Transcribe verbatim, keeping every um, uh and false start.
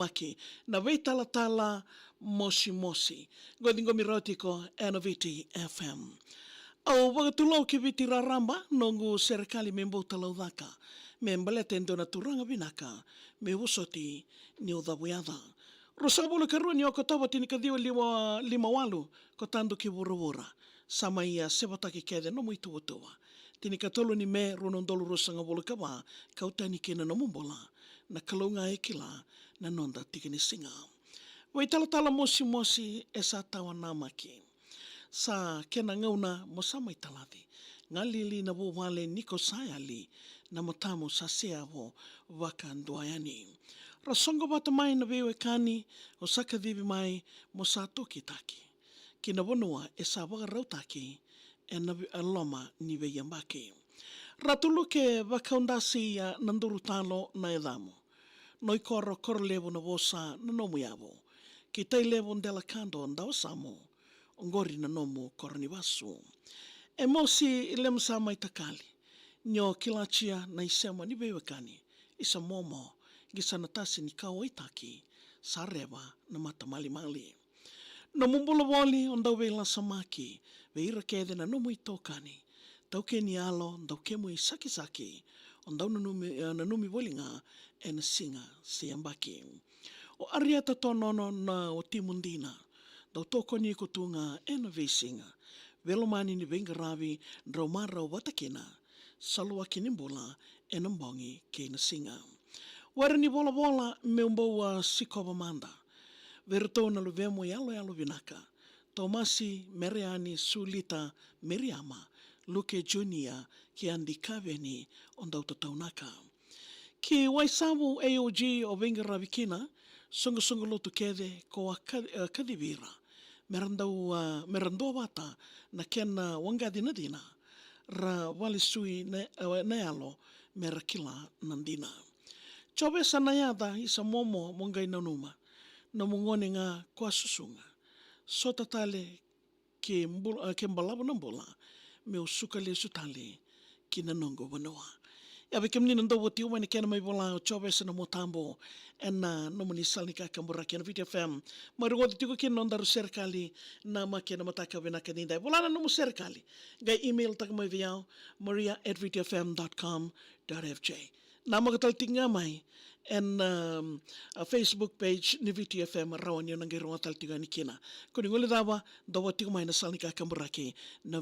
Maki, na veitalatala mosimosi. Qo ciqomi rawa tiko ena Viti F M. Au vakatulou ki Viti raraba, noqu serekali me bau talaucaka, me baleta e dua na turaga vinaka, me vosoti niu cavuyaca. Ruasagavulu ka rua ni Okotova tinikaciwa lima, lima walu, ko Tadu ki vuravura. Sa mai a sevataki kece nomu ituvatuva. Tinikatolu ni Me, rua na udolu ruasagavulu ka va, kau tani kina nomu bula. Na Kalou ga e kila na noda tiki ni siga. Veitalatala mosimosi e sa tawa namaki. Sa kena gauna mo sa mai talaci. Galili na vuvale ni ko sa yali, na matamu sa seavo vakadua yani. Ra soqo vata mai na veiwekani, o sa kacivi mai mo sa tokitaki ki na vanua e sa vakarautaki ena vi-, e loma ni veiyabaki. Ratu Luke Vakaudasi, a, na duru talo na yacamu. Noikoro, Korolevu na vosa na nomu yavu. Ki Tailevu, Delakado, Dawasamu, oqori na nomu koro ni vasu. Emosi Lemusa mai Takali, ni o kilatia na isema ni veiwekani, isa momo, qisa na tasi ni kauwaitaki, sa reva na matamalimali. Nomu bula voli o dau veilasamaki vei ira kece na nomu itokani. Taukeni yalo, dau kemu isakisaki, o dau nanumi, eh, nanumi voli ga ena siga se yabaki. O Arieta Tonono na watimu dina, dau tokoni iko tu ga ena veisiga. Veilomani ni veiqaravi, drau marau vata kina, saluaki ni bula ena bogi kei na siga. Were ni volavola meu bau a sikova mada. Vei iratou na luvemu yaloyalo vinaka. Tomasi, Mereani, Sulita, Miriama, Luke Junia, kei Adi Kaveni, o dau tataunaka. Ki Waisavu A O G o veiqaravi kina, soqosoqo lotu kece ko a ka-, eh, kacivi ira. Mera dau, ah, mera duavata na kena waqaci na cina. Ra valisui na, eh, na yalo, mera kila na dina. Jovesa na yaca, isa momo mo qai nanuma. Nomu gone ga ko a susuga. Sota tale ke bul-, ah, ke balavu na bula, meu suka lesu tale ki na noqu vanua. Ia vei kemuni na dau voti mai na kena mai vola o Jovesa na Motabu, ena nomuni sala ni kakaburaki ena Viti F M. Mai rogoci tiko kina nodaru serekali na maki ena mataka vinaka nidai. Vola na nomu serekali. Qai email taka mai vei au, maria at viti F M dot com dot F J. Namaka tale tiko ga mai ena, um, a Facebook page ni Viti F M, rawa ni o na qai rogoca tale tiko yani kina. Ko ni gole cava, dou vata tiko mai na sala ni kakaburaki na